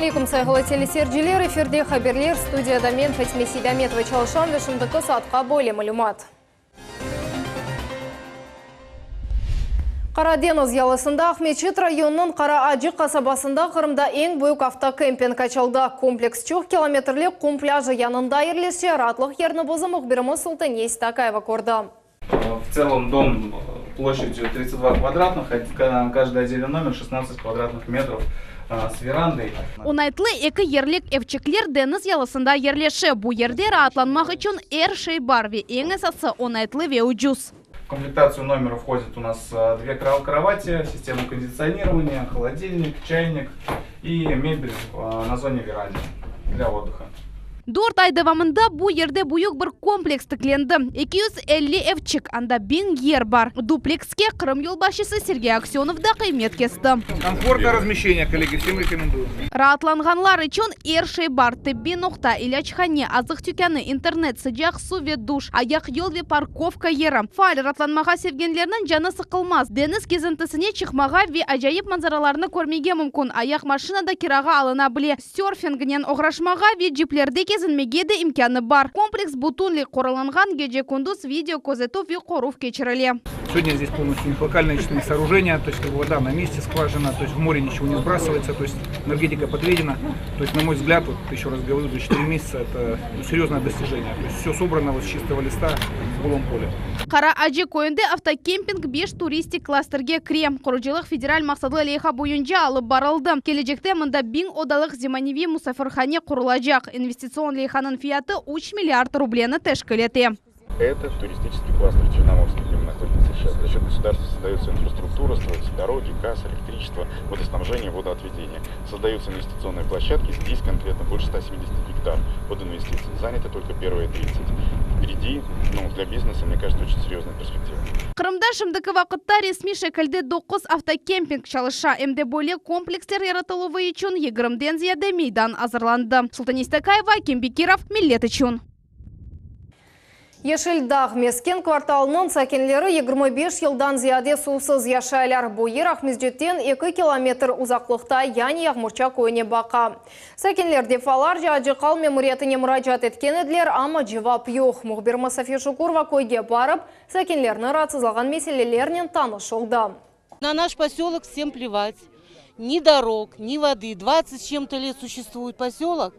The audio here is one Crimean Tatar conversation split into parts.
Aleykum, sayğılı teleseyirciler, efirde haberler, studiyada men, Fatime Seydametova çalışam ve şimdiki saatqa böyle malümat. Qara deñiz yalısında Aqmeçit rayonınıñ Qara Acı qasabasında Qırımda eñ büyük avtokemping açıldı. Kompleks çoq kilometrli qum plâjı yanında yerleşe, raatlıq yerini bizim mühbirimiz Sultaniye Seytakayeva kördi. В целом дом площадью 32 квадратных, каждый отдельный номер 16 квадратных метров с верандой. Oñaytlı eki yerlik evçikler deñiz yalısında yerleşe. Bu yerde raatlanmaq içün er şey bar ve eñ esası, oñaytlı ve ucuz. В комплектацию номера входит у нас две кровати, система кондиционирования, холодильник, чайник и мебель на зоне веранде для отдыха. Dört ay devamında bu yerde büyük bir kompleks tiklendi, 250 evçik, anda 1000 yer bar. Duplekske Qırım yolbaşçısı Sergey Aksönov da qıymet kesti. Комфортное размещение, коллеги, всем рекомендую. Raatlanğanlar içün er şey bar, tibbiy noqta, ilâchane, azıq tükânı, internet, sıcaq suv ve duş, ayaqyol ve parkovka yeri. Faal raatlanmağa sevgenlerniñ canı sıqılmaz, deñiz kezintisine çıqmağa ve acayip manzaralarnı körmege mümkün, ayaqmaşina da kirağa alına bile. Sörfingnen oğraşmağa ve ciplerde kezinmege de imkânı bar. Kompleks bütünley qorulanğan, gece-kündüz video közetüv ve qoruv keçirile. Сегодня здесь полностью у них локальные очистные сооружения, то есть как бы вода на месте, скважина, то есть в море ничего не сбрасывается, то есть энергетика подведена. То есть, на мой взгляд, вот еще раз говорю, за 4 месяца это ну, серьезное достижение. То есть все собрано вот с чистого листа в голом поле. Qara Acı köyünde avtokemping beş turistik klasterge kire. Qurucılıq federal maqsatlı leyha boyunca alıp barıldı. Kelecekte mında 1000 odalıq zemaneviy musafirhane qurulacaq. Investitsion leyhanıñ fiyatı 3 milliard rubleni teşkil ete. Это туристический кластер Черноморский, где мы находимся сейчас. За счет государства создается инфраструктура, строятся дороги, газ, электричество, водоснабжение, водоотведение. Создаются инвестиционные площадки, здесь конкретно больше 170 гектар под инвестиции. Заняты только первые 30. Впереди, ну, для бизнеса, мне кажется, очень серьезная перспектива. Qırımda şimdiki vaqıtta resmiy şekilde 9 avtokemping çalışa. Em de böyle kompleksler yaratıluvı içün 20-den ziyade meydan azırlandı. Sultaniye Seytakayeva, Akim Bekirov, Millet içün. Yeşil Dağ mesken kvartalınıñ sakinleri 25 yıldan ziyade suvsız yaşaylar. Bu yer Aqmescitten 2 kilometr uzaqlıqta, yani Yağmurça köyüne baqa. Sakinler defalarca Acı Qal memuriyetine muracaat etken ediler, amma cevap yoq. Mühbirimiz Safiye Şukurova köyge barıp, sakinlerni raatsızlağan meselelernen tanış oldı. На наш поселок всем плевать. Ни дорог, ни воды. 20 с чем-то лет существует поселок.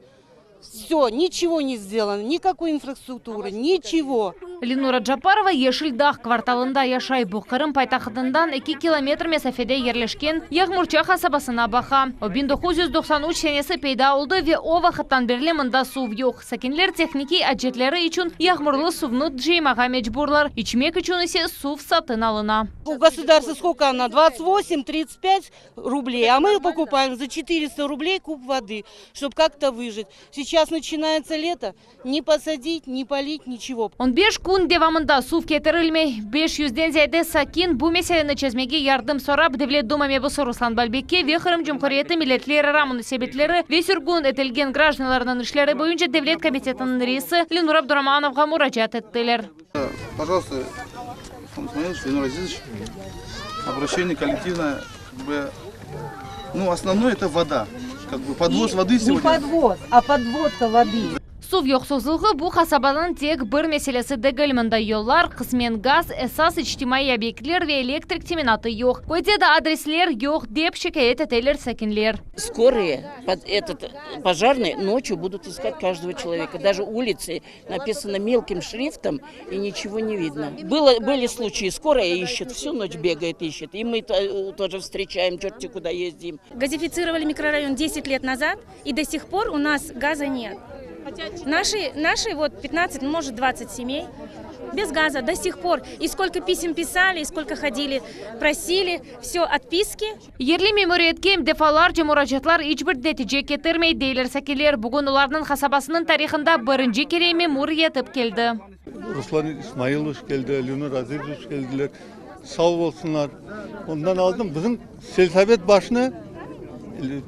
Все, ничего не сделано, никакой инфраструктуры, ничего. Ленура Джапарова Yeşil Dağ kvartalında yaşay. Bu Qırım paytahtından 2 kilometr mesafede yerleşken Yağmurça qasabasına baqa. O 1993 senesi peyda oldı ve o vaqıttan berli mında suv yoq. Sakinler tehnikiy acetleri içün yağmurlı suvnı cıymağa mecburlar. İçmek içün ise suv satın alına. У государства сколько она? 28-35 рублей. А мы покупаем за 400 рублей куб воды, чтобы как-то выжить. Сейчас начинается лето, не посадить, не полить, ничего. 15 kün devamında suv ketirilmey. 500-den ziyade sakin bu meseleni çezmege yardım sorap Devlet Duma mebusı Ruslan Balbekke ve Qırım Cumhuriyeti milletlerara munasebetleri ve sürgün etilgen grajdanlarnıñ işleri boyunca Devlet komitetiniñ reisi Lenur Abduramanovğa muracaat ettiler. Пожалуйста, Руслан Исмаилович, Ленур Азизович, обращение коллективное, как бы, ну, основное это вода. Как бы подвоз воды Не сегодня. подвоз, а подводка воды. Suv yoqsuzlığı bu qasabanıñ tek bir meselesi degil. Mında yollar, qısmen gaz, esas içtimaiy obyektler ve elektrik teminatı yoq. Köyde de adresler yoq dep şikâyet eteler sakinler. Скорые, под этот, пожарные ночью будут искать каждого человека. Даже улицы написано мелким шрифтом, и ничего не видно. Были случаи, скорая ищет, всю ночь бегает, ищет. И мы тоже встречаем, черти куда ездим. Газифицировали микрорайон 10 лет назад, и до сих пор у нас газа нет. Наши вот 15, может 20 семей без газа до сих пор. И сколько писем писали, и сколько ходили, просили, все отписки. Yerli memuriyetke defalarca muracaatlar iç bir netice ketirmey deyler sakinler. Bugün olarnıñ qasabasınıñ tarihında birinci kere memur yetip keldi. Ruslan İsmailovич keldi, Ленур Азизович keldiler. Sağ olsunlar. Ondan aldım bizim сельсовет başını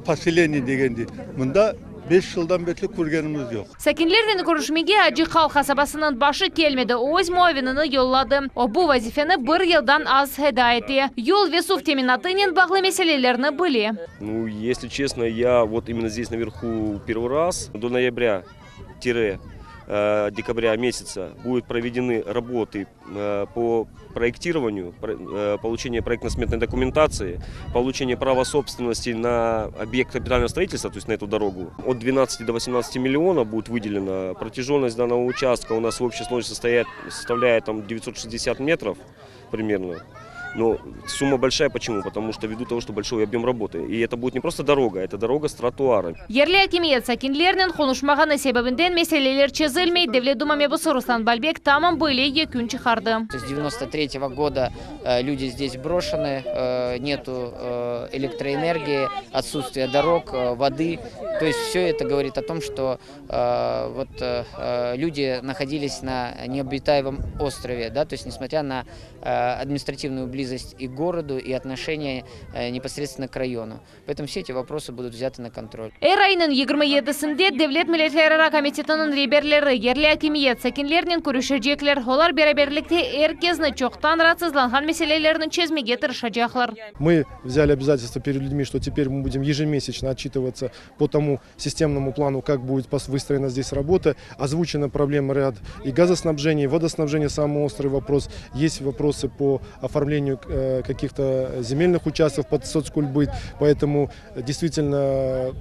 поселение degende. Mında. Beş yıldan berli körgenimiz yoq. Sakinlernen körüşmege Acı Qal qasabasınıñ başı kelmedi, öz muavinini yolladı. O, bu vazifeni bir yıldan az eda ete. Yol ve suv teminatınen bağlı meselelerni bile. Nu, esli çestno, ya vot imenno zdes naverhu pervıy raz. Do noyabrâ tire dekabrâ mesyaца budut provedeny rabotı po proyektirovaniyu, poluçeniye proyektno-smetnoy dokumentatsii, poluçeniye prava sobstvennosti na obyekt kapitalnogo stroitelstva, to est na etu dorogu. Ot dvenadtsati do vosemnadtsati millionov budet vıdeleno. Protyajonnost dannogo uçastka u nas v obşçey slojnosti sostavlâet tam 960 metrov primerno. No summa bolşaya poçemu? Potomu çto vvidu togo, çto bolşoy obyom rabotı. I eto budet ne prosto doroga, eto doroga s trotuarami. Yerli akimiyet sakinlernen qonuşmağanı sebebinden meseleler çezilmey, Devlet Duma mebusı Ruslan Balbek tamam böyle yekün çıqardı. S devyanosto tretego goda люди zdes broşeny, netu elektroenergii, otsutstviye dorog, vody. To est vse eto govorit o tom, çto vot люди nahodilis na neobitaemom ostrove, da, to est nesmotrâ na administrativnuyu blizost i k gorodu, i otnoşeniye neposredstvenno k rayonu. Poetomu vse eti voprosy budut vzâty na kontrol. Er aynıñ 27-sinde Devlet milletlerara komitetiniñ reberleri, yerli akimiyet, sakinlernen körüşecekler. Olar beraberlikte er kesni çoqtan raatsızlanğan meselelerni çezmege tırışacaqlar. Mı vzâli obâzatelstvo pered lüdmi, çto teper mı budem yejemesyâçno otçitıvatsâ po tomu sistemnomu planu, kak budet vıstroena zdes rabota. Ozvuçena problema râd i gazosnabženiya, i vodosnabženiya, samıy ostrıy vopros. Est voprosy po oformleniyu kakih-to zemelnıh uçastkov pod sotskulbıt, poetomu deystvitelno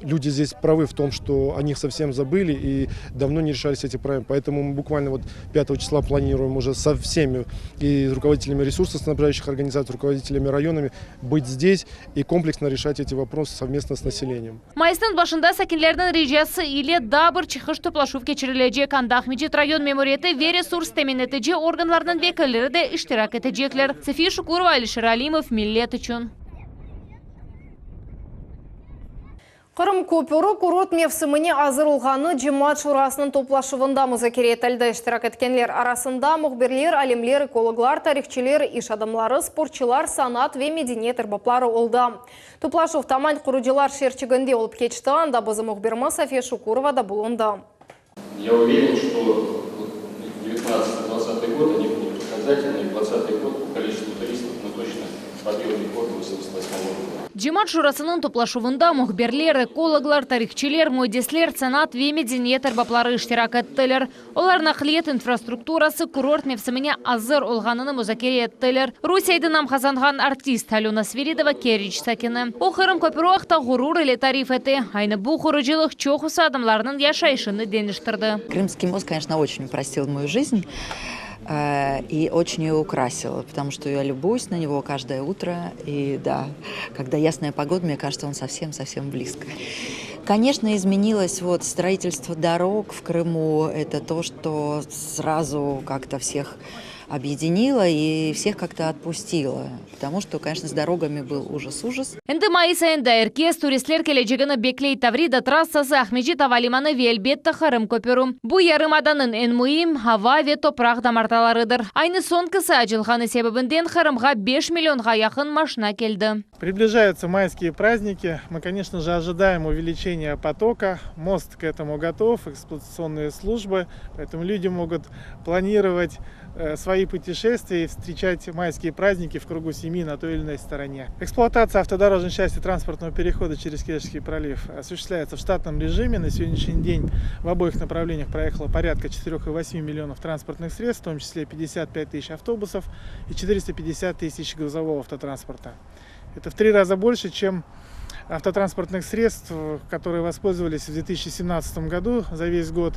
люди zdes pravı v tom, çto o nih sovsem zabıli i davno ne reşalis eti problemy. Poetomu mı bukvalno vot pyatogo çisla planiruem uje so vsemi i rukovoditelyami resursosnabžaüşih organizatsiy, rukovoditelyami rayonami bıt zdes i kompleksno reşat eti voprosy sovmestno s naseleniyem. Mayısnıñ başında sakinlerniñ ricası ile daa bir çıqış toplaşuv keçirilecek, anda Aqmescit rayon memuriyeti ve resurs temin etici organlarnıñ vekilleri de iştirak etecekler. Safiye Şukurova, Alişer Alimov, Millet içün. Qırım köpüri kurort mevsimine azır olğanı Cemaat şurasınıñ toplaşuvında muzakere etildi. İştirak etkenler arasında mühbirler, alimler, ekologlar, tarihçiler, iş adamları, sportçılar, sanat ve medeniyet erbapları oldı. Toplaşuv Taman qurucılar şeerçiginde olıp keçti, anda bizim mühbirimiz Safiye Şukurova da bulundı. Ya uverен, çto devyatnadtsatый, dvadtsatый god oni budut pokazatelnyye, dvadtsatый god po koliçestvu turistov mı toçno pob'yom rekord 88-go goda. Cemaat şurasınıñ toplaşuvında mühbirler, ekologlar, tarihçiler, müendisler, sanat ve medeniyet erbapları iştirak ettiler. Olar naqliyat infrastrukturası kurort mevsimine azır olğanını muzakere ettiler. Rusiyede nam qazanğan artist Alöna Sviridova Keriç sakini. O, Qırım köpüri aqta ğurur ile tarif ete. Aynı bu qurucılıq çoqusı adamlarnıñ yaşayışını deñiştirdi. Krımskiy most, конечно, очень упростил мою жизнь и очень ее украсил, потому что я любуюсь на него каждое утро. И да, когда ясная погода, мне кажется, он совсем-совсем близко. Конечно, изменилось вот строительство дорог в Крыму. Это то, что сразу как-то всех объединило и всех как-то отпустило. Потому что, конечно, с дорогами был ужас-ужас. Endi mayıs ayında er kes turistler kelecegini bekley. Tavrida trassası, Aqmescit ava limanı ve, elbette, Qırım köpüri. Bu yarımadanıñ eñ müim ava ve topraq damartalarıdır. Aynı soñkisi açılğanı sebebinden Qırımğa beş millionğa yaqın maşina keldi. Приближаются майские праздники. Мы, конечно же, ожидаем увеличения потока. Мост к этому готов, эксплуатационные службы. Поэтому люди могут планировать свои путешествия и встречать майские праздники в кругу семьи на той или иной стороне. Эксплуатация автодорожной части транспортного перехода через Керченский пролив осуществляется в штатном режиме. На сегодняшний день в обоих направлениях проехало порядка 4,8 миллионов транспортных средств, в том числе 55 тысяч автобусов и 450 тысяч грузового автотранспорта. Это в 3 раза больше, чем автотранспортных средств, которые воспользовались в 2017 году за весь год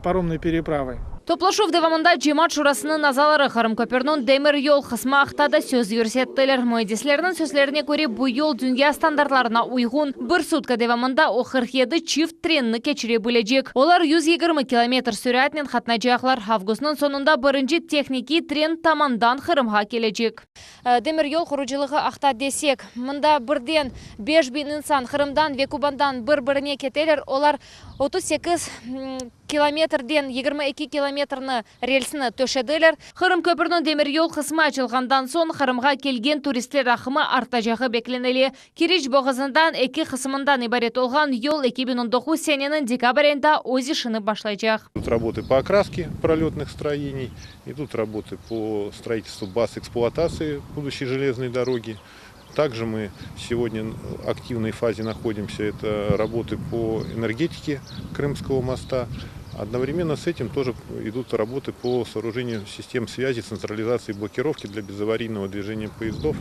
паромной переправой. Toplaşuv devamında Cemaat şurasınıñ azaları Qırım köpüriniñ demir yol qısmı aqta da söz yürsettiler. Müendislerniñ sözlerine köre, bu yol dünya standartlarına uyğun. Bir sutka devamında o 47 çift trenni keçire bilecek. Olar 120 kilometr süratnen qatnaycaqlar. Avgustnıñ soñunda birinci tehnikiy tren Tamandan Qırımğa kelecek. Demir yol qurucılığı aqta desek, mında birden 5000 insan Qırımdan ve Kubandan bir-birine keteler. Olar 38 kilometrden 22 kilometr. kilometrni relsini töşediler. Qırım köprüniñ demiryol qısmı açılğandan soñ Qırımğa kelgen turistler aqımı artacağı beklenile. Keriç boğazından eki qısımından ibaret olğan yol 2019 seneniñ dekabr ayında öz işini başlaycaq. Idut работы по окраске пролетных строений, идут работы по строительству баз эксплуатации будущей железной дороги. Также мы сегодня в активной фазе находимся, это работы по энергетике Крымского моста. Одновременно с этим тоже идут работы по сооружению систем связи, централизации и блокировки для безаварийного движения поездов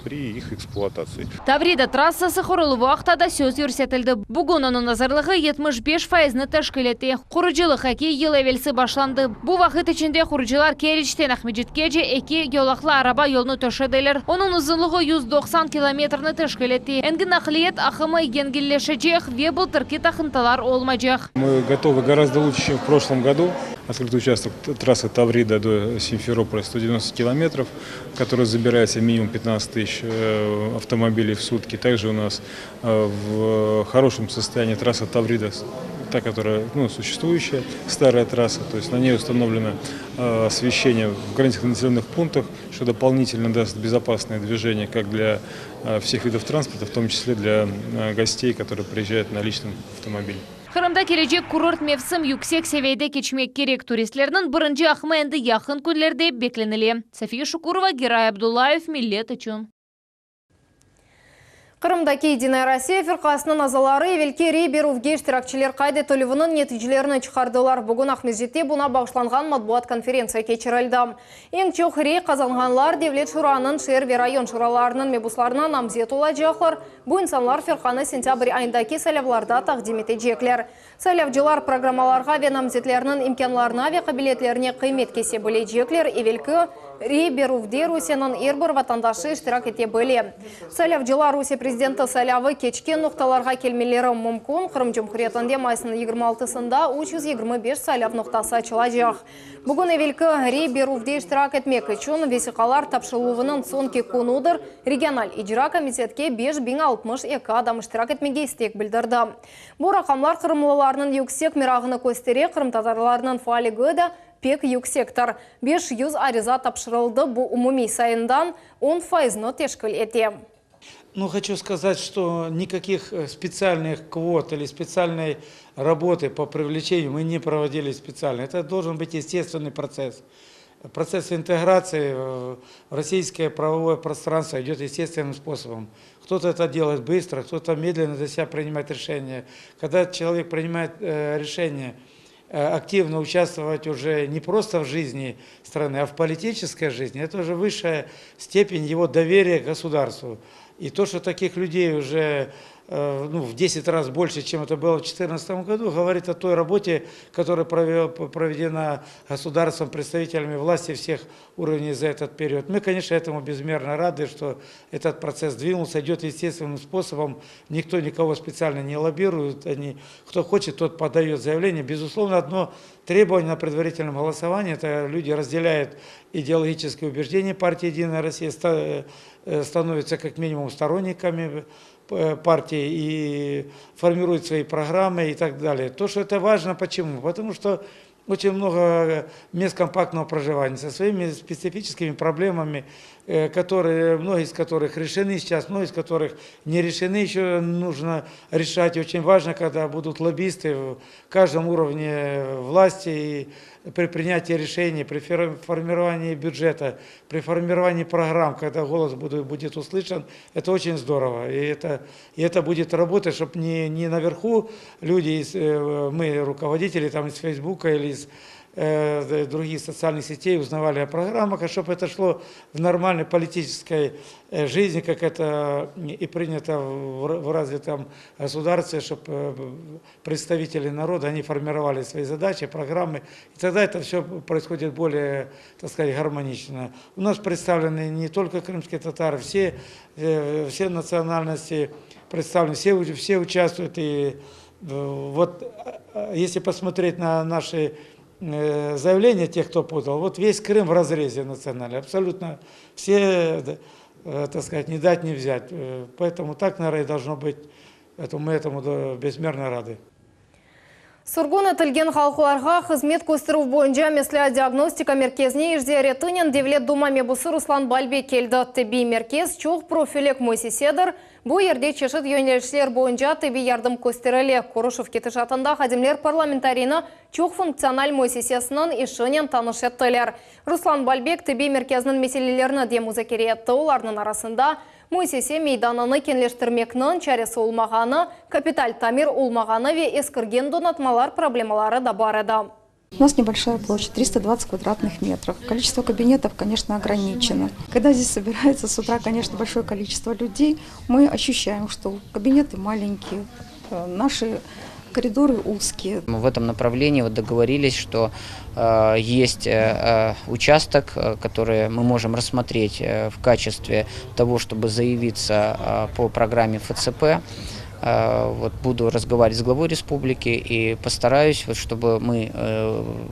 при их эксплуатации. Tavrida trassası quruluvı aqta da söz yürsetildi. Bugün onıñ azırlığı 75 faizni teşkil ete. Qurucılıq eki yıl evelsi başlandı. Bu vaqıt içinde qurucılar Keriçten Aqmescitkece eki yolaqlı araba yolunı töşediler. Onıñ uzunlığı 190 kilometrni teşkil ete. Endi naqliyat aqımı yengilleşecek ve bıltırki taqıntılar olmaycaq. Мы готовы гораздо лучше, чем в прошлом году. Открытый участок трассы Таврида до Симферополя 190 километров, который забирается минимум 15 тысяч э, автомобилей в сутки. Также у нас э, в хорошем состоянии трасса Таврида, та, которая ну, существующая, старая трасса, то есть на ней установлено э, освещение в границах населенных пунктах, что дополнительно даст безопасное движение как для всех видов транспорта, в том числе для гостей, которые приезжают на личном автомобиле. Qırımda kelecek kurort mevsim yüksek seviyede keçmek kerek turistlerniñ birinci aqımı endi yaqın künlerde beklenile. Safiye Şukurova, Giray Abdullayev, Millet içün. Qırımdaki Yedinaya Rossiya firqasınıñ azaları evelki rey berüvge iştirakçiler qayd etilüviniñ neticelerini çıqardılar. Bugün Aqmescitte buña bağışlanğan matbuat konferentsiya keçirildi. Eñ çoq rey qazanğanlar Devlet şuranıñ, şeer ve rayon şuralarınıñ mebuslarına namzet olacaqlar. Bu insanlar firqanı sentâbr ayındaki saylavlarda taqdim etecekler. Saylavcılar programmalarğa ve namzetlerniñ imkânlarına ve qabiliyetlerine qıymet kese bilecekler. Evelki rey berüvde Rusiyeniñ er bir vatandaşı iştirak ete bile. Saylavcılar Rusiye prezidenti saylavı keçken noqtalarğa kelmeleri mümkün. Qırım Cumhuriyetinde mayısnıñ 26-sında 325 saylav noqtası açılacaq. Bugün evelki rey berüvde iştirak etmek içün vesiqalar tapşırıluvınıñ soñki künüdir. Regional icra komitetke 5062 adam iştirak etmege istek bildirdi. Bu raqamlar qırımlılarnıñ yüksek merağını köstere, qırımtatarlarnıñ faalligi de pek yüksektir. 500 ariza tapşırıldı, bu umumiy sayından on faizni teşkil ete. Ну, хочу сказать, что никаких э, специальных квот или специальной работы по привлечению мы не проводили специально. Это должен быть естественный процесс. Процесс интеграции в российское правовое пространство идет естественным способом. Кто-то это делает быстро, кто-то медленно для себя принимает решение. Когда человек принимает э, решение э, активно участвовать уже не просто в жизни страны, а в политической жизни, это уже высшая степень его доверия к государству. И то, что таких людей уже э, ну, в 10 раз больше, чем это было в 2014 году, говорит о той работе, которая проведена государством, представителями власти всех уровней за этот период. Мы, конечно, этому безмерно рады, что этот процесс двинулся, идет естественным способом, никто никого специально не лоббирует, они, кто хочет, тот подает заявление. Безусловно, одно требование на предварительном голосовании, это люди разделяют идеологические убеждения партии «Единая Россия», э, становятся как минимум сторонниками э, партии и формируют свои программы и так далее. То, что это важно, почему? Потому что очень много мест компактного проживания со своими специфическими проблемами, э, которые, многие из которых решены сейчас, многие из которых не решены, еще нужно решать. Очень важно, когда будут лоббисты в каждом уровне власти и при принятии решений, при формировании бюджета, при формировании программ, когда голос будет, будет услышан, это очень здорово. И это, и это будет работать, чтобы не, не наверху люди, из, э, мы, руководители там из Фейсбука или из э, других социальных сетей узнавали о программах, а чтобы это шло в нормальной политической э, жизни, как это и принято в, в развитом государстве, чтобы представители народа, они формировали свои задачи, программы, и тогда это все происходит более, так сказать, гармонично. У нас представлены не только крымские татары, все, э, все национальности представлены, все, все участвуют. И вот если посмотреть на наши заявления тех, кто подал, вот весь Крым в разрезе национальный, абсолютно все, так сказать, не дать, не взять. Поэтому так, наверное, и должно быть. Поэтому мы этому безмерно рады. Sürgün etilgen halqlarğa hızmet kösterüv boyunca mesleat-diagnostika merkezine iş ziyaretinen Devlet Duma mebusı Ruslan Balbek keldi. Tibbiy merkez, çoq profillik müessisedir, bu yerde çeşit yönelişler boyunca tibbiy yardım kösterile. Körüşüv ketişatında hadimler parlamentariyni çoq funktsional müessisesiniñ işinen tanış ettiler. Ruslan Balbek tibbiy merkezniñ meselelerini de muzakere etti, olarnıñ arasında, Müessise meydanını keñleştirmekniñ çaresi olmağanı, kapital tamir olmağanı ve eskirgen donatmalar problemaları da bar edi. У нас небольшая площадь, 320 квадратных метров. Количество кабинетов, конечно, ограничено. Когда здесь собирается с утра, конечно, большое количество людей, мы ощущаем, что кабинеты маленькие, наши коридоры узкие. Мы в этом направлении вот договорились, что э, есть э, участок, который мы можем рассмотреть в качестве того, чтобы заявиться по программе ФЦП. Вот буду разговаривать с главой республики и постараюсь, вот, чтобы мы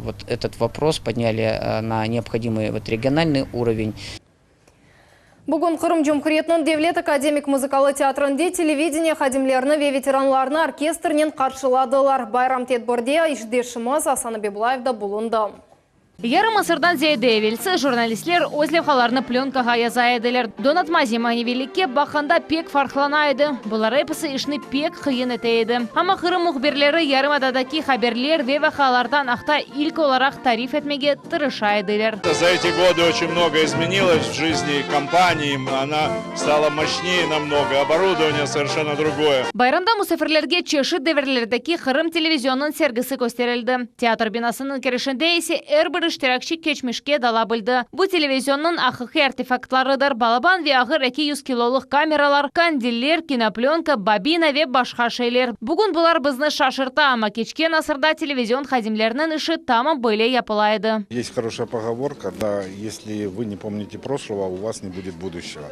вот этот вопрос подняли на необходимый вот региональный уровень. Bugün Qırım Cumhuriyetiniñ Devlet akademik muzıkalı teatrinde televideniye hadimlerini ve veteranlarnı orkestrnen qarşıladılar. Bayram tedbirde işdeşimiz Asan Abibulayev da bulundı. Yarım asırdan ziyade evelsi jurnalistler öz levhalarını plönkağa yaza ediler. Donatma zemaneviylikke baqqanda pek farqlana edi. Bular episi işni pek qıyın ete edi. Amma Qırım mühbirleri yarımadadaki haberler ve vaqialardan aqta ilk olaraq tarif etmege tırışa ediler. За эти годы очень много изменилось в жизни компании, она стала мощнее намного, оборудование совершенно другое. Bayramda musafirlerge çeşit devirlerdeki Qırım televizionınıñ sergisi kösterildi. Teatr binasınıñ kirişinde ise er bir iştirakçi keçmişke dala bildi. Bu televizionnıñ aqiqiy artefaktlarıdır, balaban ve ağır 200 kilolıq kameralar, kandiller, kinoplönka, bobina ve başqa şeyler. Bugün bular bizni şaşırta, amma keçken asırda televizion hadimleriniñ işi tamam böyle yapıla edi. Есть хорошая поговорка, да, если вы не помните прошлого, у вас не будет будущего.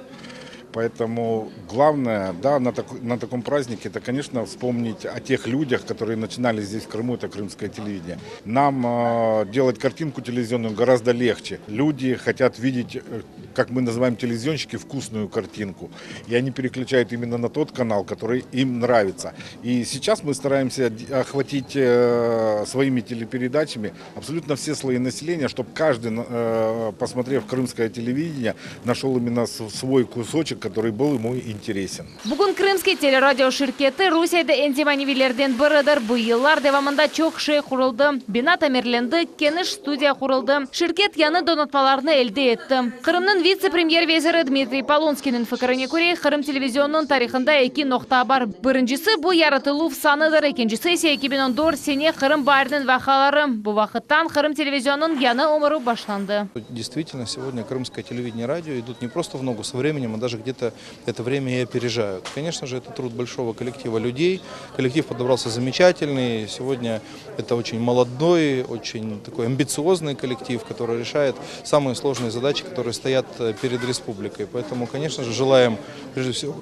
Поэтому главное, да, на, так, на таком празднике, это, конечно, вспомнить о тех людях, которые начинали здесь, в Крыму, это крымское телевидение. Нам э, делать картинку телевизионную гораздо легче. Люди хотят видеть, э, как мы называем телевизионщики, вкусную картинку. И они переключают именно на тот канал, который им нравится. И сейчас мы стараемся охватить э, своими телепередачами абсолютно все слои населения, чтобы каждый, э, посмотрев крымское телевидение, нашел именно свой кусочек, который был ему интересен. Bugün Krımskiy teleradio şirketi Rusiyede eñ zemaneviylerden biridir. Bu yıllar devamında çoq şey quruldı. Bina tamirlendi, keniş studiya quruldı. Şirket yañı donatmalarnı elde etti. Qırımnıñ vitse-premyer veziri Dmitriy Polonskiyniñ fikrine köre, Qırım televizionınıñ tarihında eki noqta bar. Birincisi, bu yaratıluv sanıdır, ekincisi ise 2014 sene Qırım baariniñ vaqiaları. Bu vaqıttan Qırım televizionınıñ yañı ömüri başlandı. Действительно, сегодня крымское телевидение и радио идут не просто в ногу со временем, а даже где-то это время и опережают. Конечно же, это труд большого коллектива людей. Коллектив подобрался замечательный. Сегодня это очень молодой, очень такой амбициозный коллектив, который решает самые сложные задачи, которые стоят э, перед республикой. Поэтому, конечно же, желаем прежде всего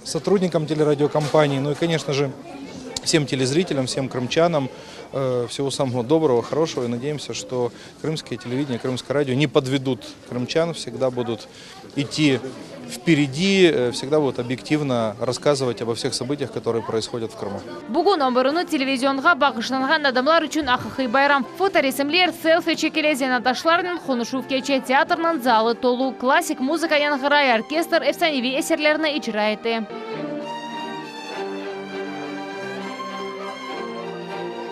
сотрудникам телерадиокомпании, ну и, конечно же, всем телезрителям, всем крымчанам э, всего самого доброго, хорошего. И надеемся, что крымское телевидение, крымское радио не подведут крымчан, всегда будут идти впереди, э, всегда будут объективно рассказывать обо всех событиях, которые происходят в Крыму. Bugün ömrüni televizionğa bağışlanğan adamlar içün aqiqiy bayram. Fotoresimler, selfi çekile, zenaatdaşlarnen qonuşuv keçe, teatrniñ zalı tolu, klassik muzıka yañğıray, orkestr efsaneviy eserlerni icra ete.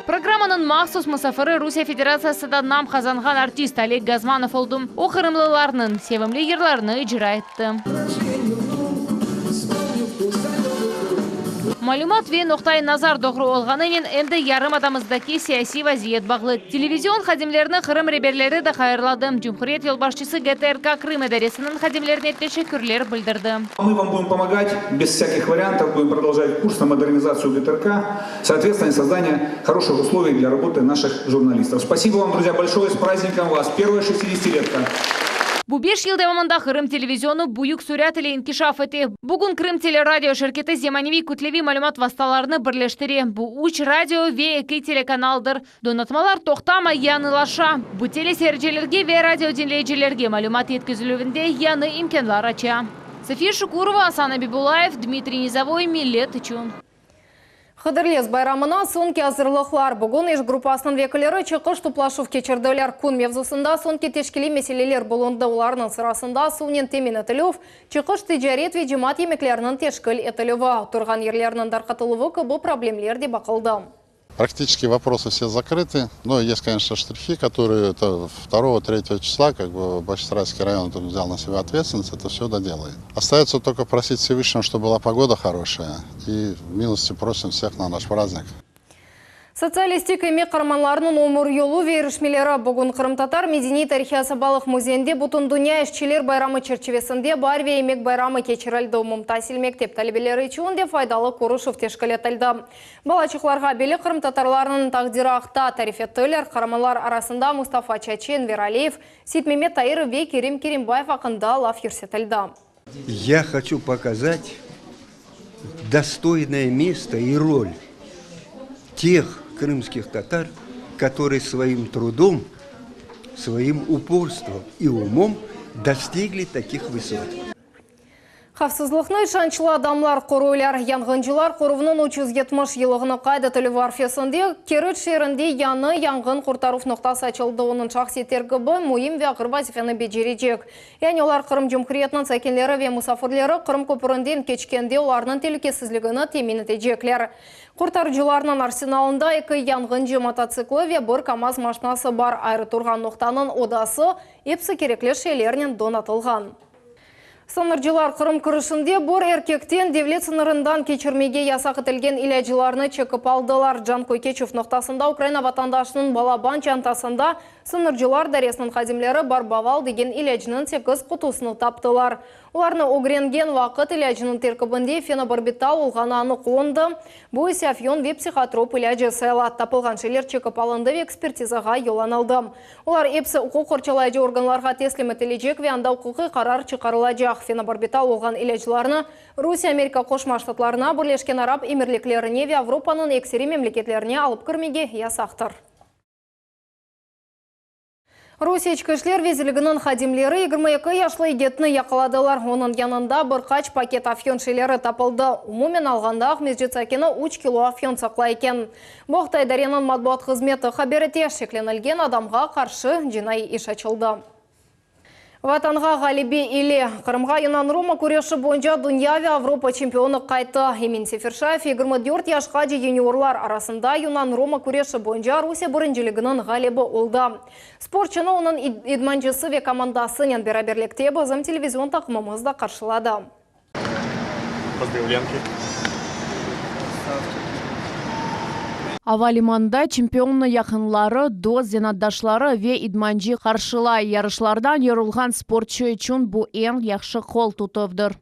Programmanıñ mahsus musafiri Rusiye Federatsiyasında nam qazanğan artist Oleg Gazmanov oldı. O, qırımlılarnıñ sevimli yırlarını icra etti. Malümat ve noqta-i nazar doğru olğanınen endi yarımadamızdaki siyasiy vaziyet bağlı. Televizion hadimlerini Qırım reberleri de hayırladı. Cumhuriyet yolbaşçısı GTRK Krım idaresiniñ hadimlerine teşekkürler bildirdi. Мы вам будем помогать, без всяких вариантов, будем продолжать курс на модернизацию ГТРК, соответственно, создание хороших условий для работы наших журналистов. Спасибо вам, друзья, большое, с праздником вас! Первая шестидесятилетка! Bu beş yıl devamında Qırım televizionı büyük sürat ile inkişaf ete. Bugün Krım teleradio şirketi zemaneviy kütleviy malümat vastalarını birleştire. Bu üç radio ve eki telekanaldır. Donatmalar toqtamay yañılaşa. Bu teleseyircilerge ve radio diñleyicilerge malümat yetkizilüvinde yañı imkânlar aça. Safiye Şukurova, Asan Abibullayev, Dmitriy Nizovoy, Millet içün. Hıdırlez bayramına soñki azırlıqlar. Bugün iş gruppasınıñ vekilleri çıqış toplaşuv keçirdiler. Kün mevzusında soñki teşkiliy meseleler bulundı. Olarnıñ sırasında suvnen temin etilüv, çıqış ticaret ve cemaat yemekleriniñ teşkil etilüvi, turğan yerlerniñ tarqatıluvı kibi problemler de baqıldı. Практически вопросы все закрыты, но есть, конечно, штрихи, которые это второго, третьего числа, как бы Бахчисарайский район там взял на себя ответственность, это все доделает. Остается только просить Всевышнего, чтобы была погода хорошая, и милости просим всех на наш праздник. Sotsialistik emek qaramanlarınıñ ömür yolu ve irişmeleri bugün Qırımtatar medeniy-tarihiy asabalıq müzeyinde Bütündünya işçiler bayramı çerçivesinde Baar ve emek bayramı keçirildi. Umumtasil mektep talebeleri içün de faydalı körüşüv teşkil etildi. Balaçıqlarğa belli qırımtatarlarnıñ taqdiri aqta tarif ettiler, qaramanlar arasında Mustafa Çaçi, Enver Aliyev, Seytmemet Tairov ve Kerim Kerimbayev aqqında laf yürsetildi. Ya hoçu pokazat dostoynoye mesto i rol teh krımskih tatar, kotorıye svoim trudom, svoim uporstvom i umom dostigli takih vısot. Havfsızlıqnı işançlı adamlar qoruylar. Yanğıncılar qoruvnıñ 370 yıllığını qayd etilüvi arfesinde Keriç şeerinde yañı yanğın qurtaruv noqtası açıldı. Onıñ şahsiy terkibi müim ve ağır vazifeni becerecek. Yani olar Qırım Cumhuriyetiniñ sakinleri ve musafirleri Qırım köpründen keçkende olarnıñ telükesizligini temin etecekler. Qurtarıcılarnıñ arsenalında eki yanğıncı mototsikli ve bir KAMAZ maşinası bar. Ayrı turğan noqtanıñ odası episi kerekli şeylernen donatılğan. Sıñırcılar Qırım kirişinde bir erkekten devlet sıñırından keçirmege yasaq etilgen ilâclarnı çekip aldılar. Canköy keçüv noqtasında Ukraina vatandaşınıñ balaban çantasında sıñırcılar daresiniñ hadimleri Barbaval degen ilâcnıñ sekiz qutusını taptılar. Olarnı ögrengen vaqıt ilâcnıñ terkibinde fenobarbital olğanı anıq olundı, bu ise afyon ve psihotrop ilâcı sayıla. Tapılğan şeyler çekip alındı ve ekspertizağa yollanıldı. Olar episi uquq qorçalayıcı organlarğa teslim etilecek ve anda uquqiy qarar çıqarılacaq. Fenobarbital olğan ilâclarnı Rusiye, Amerika Qoşma Ştatlarına, Birleşken Arap Emirliklerine ve Avropanıñ ekseri memleketlerine alıp kirmege yasaqtır. Rusiye İçki işler vezirliginiñ hadimleri 22 yaşlı yigitni yaqaladılar. Onıñ yanında bir qaç paket afyon şeyleri tapıldı. Umumen alğanda Aqmescit sakini üç kilo afyon saqlay eken. Bu aqta idareniñ matbuat hızmeti haber ete, şeklenilgen adamğa qarşı cinaiy iş açıldı. Vatanğa ğalebe ile Qırımğa yunan-roma küreşi boyunca dünya ve Avropa çempionı qayttı. Emin Seferşayev 24 yaşqace yuniorlar arasında yunan-roma küreşi boyunca Rusiye birinciliginiñ ğalibi oldı. Sportçunı onıñ idmancısı ve komandasınen beraberlikte bizim televizion taqımımız da qarşıladı. Ava limanında çempionnı yaqınları, dost, zenaatdaşları ve idmancı qarşılay. Yarışlardan yorulğan sportçu içün bu eñ yahşı qol tutuvdır.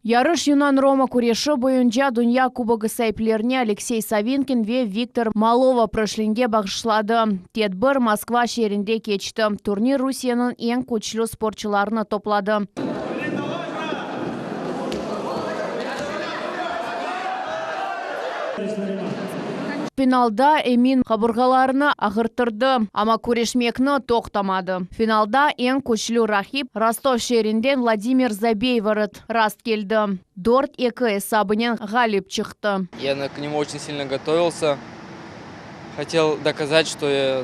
Yarış yunan-roma küreşi boyunca dünya kubogı saiplerine Aleksey Savinkin ve Viktor Malovoproşlinge bağışladı. Tedbir Moskva şeerinde keçti. Turnir Rusiyeniñ eñ küçlü sportçularını topladı. Finalda Emin qaburğalarını ağırttırdı, amma küreşmekni toqtamadı. Finalda eñ küçlü raqip Rostov şeerinden Vladimir Zabeyvorod rast keldi. 4-eki esabınen ğalip çıqtı. Ya k nemu oçen silno gotovilsâ. Hotel dokazat, çto ya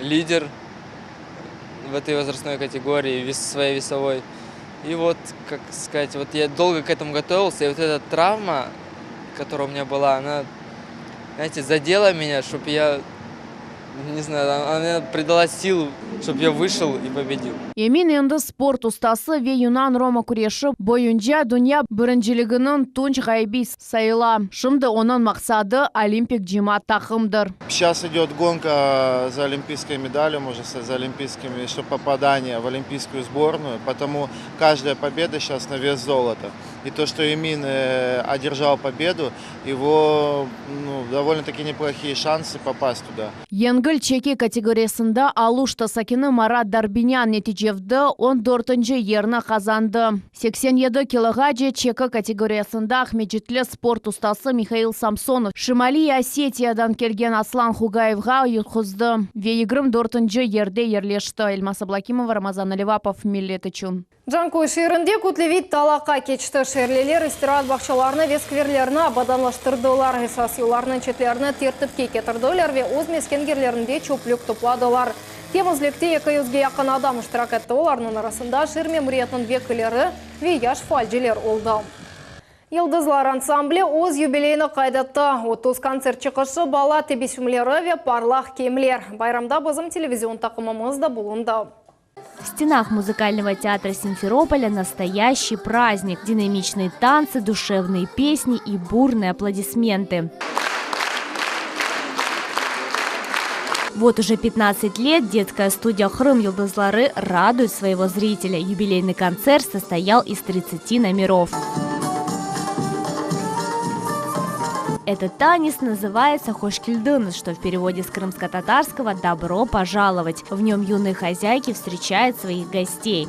lider v etoy vozrastnoy kategoriyi, svoey vesovoy. I vot, kak skazat, vot ya dolgo k etomu gotovilsâ, i vot eta travma, kotoraya u menya byla, ona, znayete, zadela menya, ştob ya Ne znayu, ona mne pridala sil, ştob ya vışel i pobedil. Emin endi sport ustası ve yunan-roma küreşi boyunca dünya birinciliginiñ tunç ğaibi sayıla. Şimdi onıñ maqsadı, olimpik cemaat taqımdır. Seyças idet gonka za olimpiyskoy medalyu, можно сказать, za olimpiyskimi, ştob popadaniye v olimpiyskoyu sbornuyu, potomu každaya pobeda seyças na ves zolota. I to, çto Emin oderjal pobedu, Ego, nu, dovolno-taki neplohiye şansı popast tuda. Yengil çeki kategoriyasında Aluşta sakini Marat Darbinyan neticevde on dörtünci yerni qazandı. 87 kiloğace çeki kategoriyasında Aqmescitli sport ustası Mihail Samsonov Şimaliy Osetiyadan kelgen Aslan Hugayevğa yutquzdı ve 24-nci yerde yerleşti. Elmaz Ablakimova, Ramazan Alivapov, Millet içün. Canköy şeerinde kütleviy talaqa keçti. Şeerliler istiraat bağçalarını ve skverlerni abadanlaştırdılar, esas yollarnıñ çetlerini tertipke ketirdiler ve öz mesken yerlerinde çöplük topladılar. Temizlikte eki yüzge yaqın adam iştirak etti, olarnıñ arasında şeer memuriyetiniñ vekilleri ve yaş faalciler oldı. Yıldızlar ansambli öz yubileyini qayd etti. 30 kontsert çıqışı, bala tebessümleri ve parlaq kiyimler. Bayramda bizim televizion taqımımız da bulundı. В стенах музыкального театра Симферополя настоящий праздник. Динамичные танцы, душевные песни и бурные аплодисменты. Вот уже 15 лет детская студия «Qırım yıldızları» радует своего зрителя. Юбилейный концерт состоял из 30 номеров. Этот танец называется «Hoş keldiñiz», что в переводе с крымско-татарского «Добро пожаловать». В нем юные хозяйки встречают своих гостей.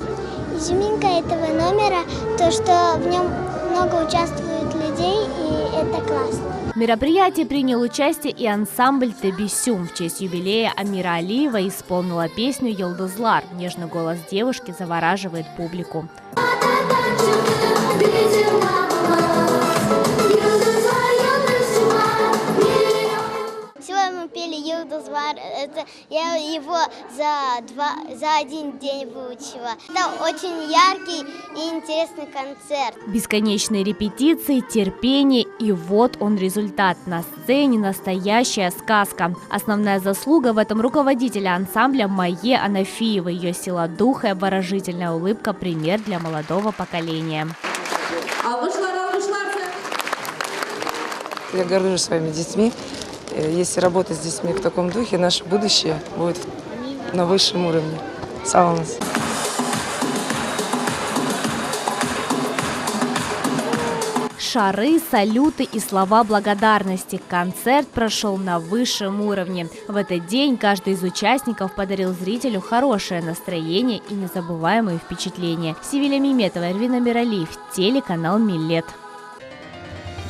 Изюминка этого номера то, что в нем много участвует людей, и это классно. В мероприятии принял участие и ансамбль «Тебесюм». В честь юбилея Амира Алиева исполнила песню «Yıldızlar». Нежный голос девушки завораживает публику. Сегодня мы пели «Yıldızlar». Это я его за, два, за один день выучила. Это очень яркий и интересный концерт. Бесконечные репетиции, терпение и вот он результат. На сцене настоящая сказка. Основная заслуга в этом руководителя ансамбля Майе Анафиева. Ее сила духа и обворожительная улыбка – пример для молодого поколения. Я горжусь своими детьми. Э, если работать с детьми в таком духе, наше будущее будет на высшем уровне. Sağ oluñız. Шары, салюты и слова благодарности. Концерт прошел на высшем уровне. В этот день каждый из участников подарил зрителю хорошее настроение и незабываемые впечатления. Севиля Меметова, Эрвин Амиралиев, телеканал «Миллет».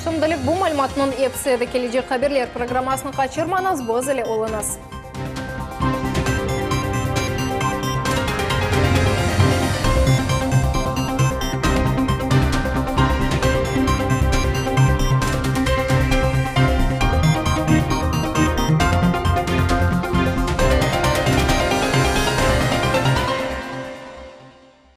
Şimdilik bu malümatnıñ episi edi. Kelecek haberler programmasını qaçırmañız, biz ile oluñız.